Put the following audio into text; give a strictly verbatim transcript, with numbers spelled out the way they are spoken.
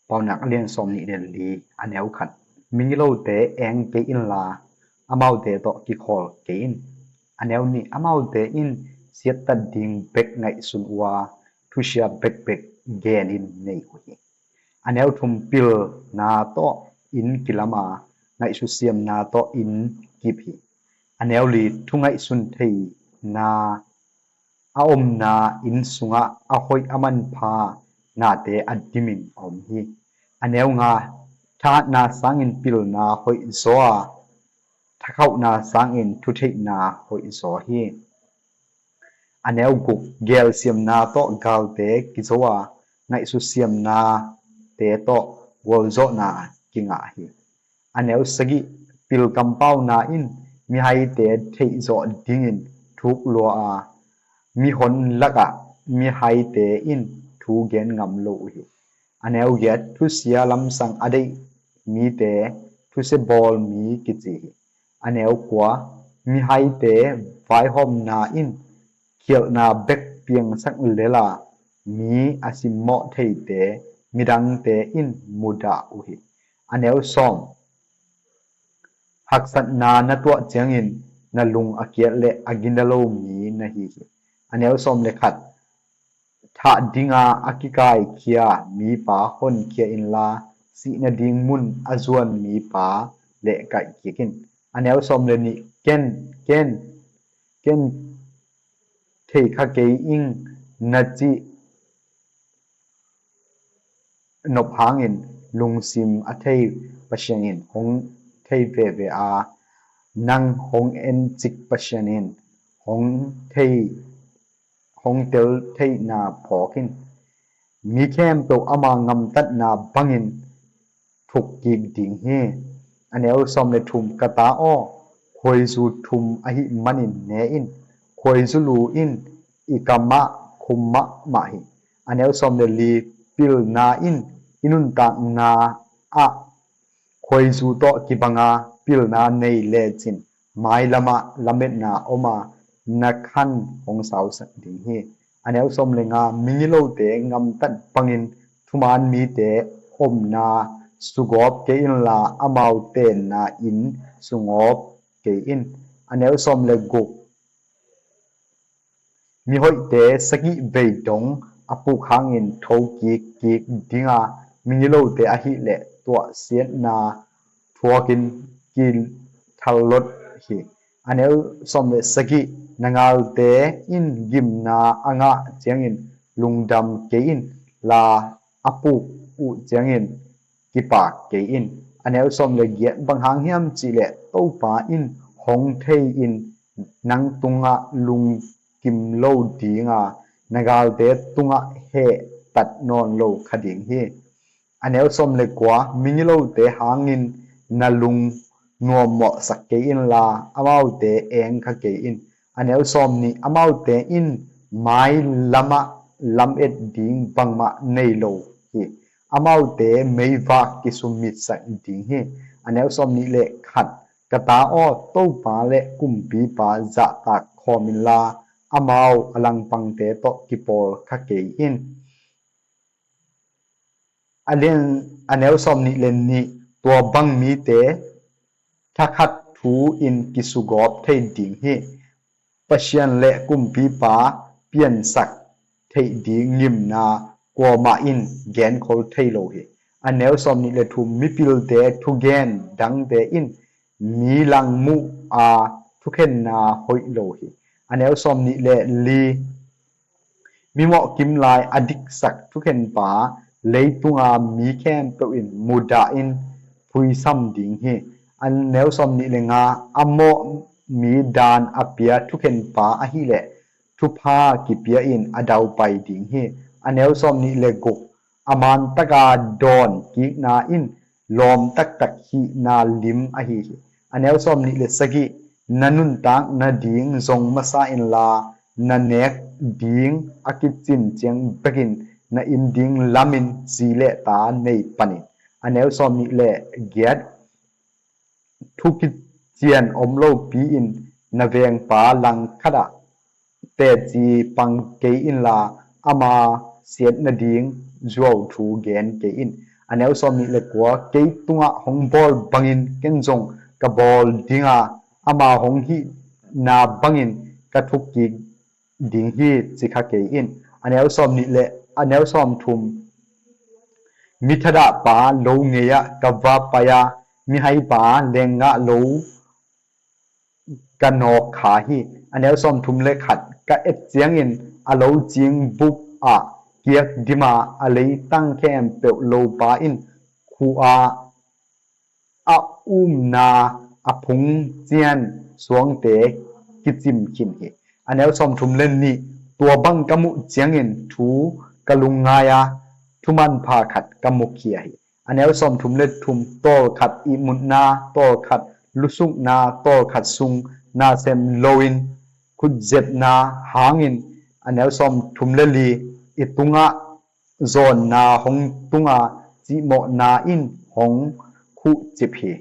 Paunak a lian sawm nih le li, a neu khat. Migilote eng kei inla, amaute tawh kikhawl kei in. A neu nih, amaute in siattat ding bek ngaihsun uh a, thusia bekbek genin nei uh hi. A neu thum, pilna tawh inn kilam a, ngaihsut siamna tawh inn kip hi. A neu li, thu ngaihsun theihna a omna inn sungah a hoih a manpha nate a dimin a om hi. A neu nga, thahatna sangin pilna hoih zaw a, thakhauhna sangin thutheihna hoih zaw hi. A neu guk, gelsiamna tawh galte kizo a, ngaihsut siamnate tawh gualzawhna kingah hi. A neu sagih, pil kampauna in mihaite theihzawh dingin thuk lua a, mihon lakah mihaite in thu gen ngam lo uh hi. A neu giat, thusia lamsang a deih mite thusia bawl mi kici hi. A neu kua, mihaite vaihawmna in khialhna bek piangsak lel a, mi a simmawh theite midangte in mudah uh hi. A neu sawm, haksatna na tuah ciangin na lung a kiat le a gina lo mi na hi hi. A neu sawm le khat, thah dinga a kikaikhia mipa honkhia inla, sih nading mun a zuan mipa lehkaih kik in. A neu sawm le nih, ken, ken, ken thei kha kei ing na cih nop hangin lungsim a thei Pasian in hong thei veve a, nang hong encik Pasian in hong thei, hong tel theihna phawk in. Mi khempeuh ama gamtatna bangin thuk kik ding hi. A neu sawm le thum, ka ta aw, khuaizu thum ahih manin ne in, khuaizu lu in i kamah khum mahmah hi. A neu sawm le li, pilna in i nuntakna ah khuaizu tawh kibanga pilna nei lecin mailamah lametna om a, na khan hong sausak ding hi. A neu sawm le nga, migilote gamtat bangin thuman mite omna sugawp kei inla, amau tenna inn sugawp kei in. A neu sawm le guk, mihoihte sagih vei dong a puk hangin tho kik kik dinga, migilote ahileh tuahsiatna thuakin kithallot hi. A neu sawm le sagih, na galte in gimna a ngah ciangin lungdam kei in la, a puk uh ciangin kipak kei in. A neu sawm le giat, bang hang hiam cihleh Topa in hong thei in nang tungah lungkim lo dinga, na galte tungah hehtat nawn lo kha ding hi. A neu sawm le kua, migilote hangin na lung nuammawhsak kei inla, amaute eng kha kei in. A neu sawm nih, amaute in mai lamah lamet ding bangmah nei lo hi. Amaute meivak kisummitsak ding hi. A neu sawm nih le khat, ka ta aw, Topa le Kumpipa zahtak khawm inla, amau a langpangte tawh kipawl kha kei in. A lian, a neu sawm nih le nih, tua bang mite thakhat thu in kisugawp thei ding hi. Pasian le Kumpipa piansak theih ding gimna kuamah in genkhol thei lo hi. A neu sawm nih le thum, mipilte thugen dangte in mi langmuh a thukhenna hoih lo hi. A neu sawm nih le li, mimawh kimlai a diksak thukhenpa leitunga mi khempeuh in mudah in phuisam ding hi. A neu sawm nih le nga, a mawh mi daan a pia thukhenpa ahileh thupha kipia in a daupai ding hi. A neu sawm nih le guk, a mantaka dawn kikna in lawm taktak hihna lim ahi hi. A neu sawm nih le sagih, na nuntak nading zong masa inla, na nek ding a kicin ciang bekin na inn ding lamin zi le ta nei panin. A neu sawm nih le giat, thu kician om lopi in na vengpa langkhatah teci pang kei inla, ama siat nading zuau thu gen kei in. A neu sawmnih le kua, kei tungah hong bawl bangin ken zong ka bawl dinga, ama hong hihna bangin ka thukkik ding hi, ci kha kei in. A neu sawmnih le a neu sawmthum, mi thadahpa lo ngei-ah ka va pai-a, mihaipa leenggah lo ka nawk kha hi. A neu sawmthum le khat, ka et ciangin a lo cing bup ah kiak dima a leitang khempeuh lopa in khuh a, a umna a phungcian suangte kicim khin hi. A neu sawmthum le nih, tua bang ka muh ciangin thu ka lungngai-a, thumanpha khat ka mukhia hi. A neu sawmthum le thum, tawlkhat ihmutna, tawlkhat lusukna, tawlkhat sung nasem loin khutzepna hangin, a neu sawmthum le li, i tungah zawnna hong tunga, cihmawhna in hong khuhcip hi.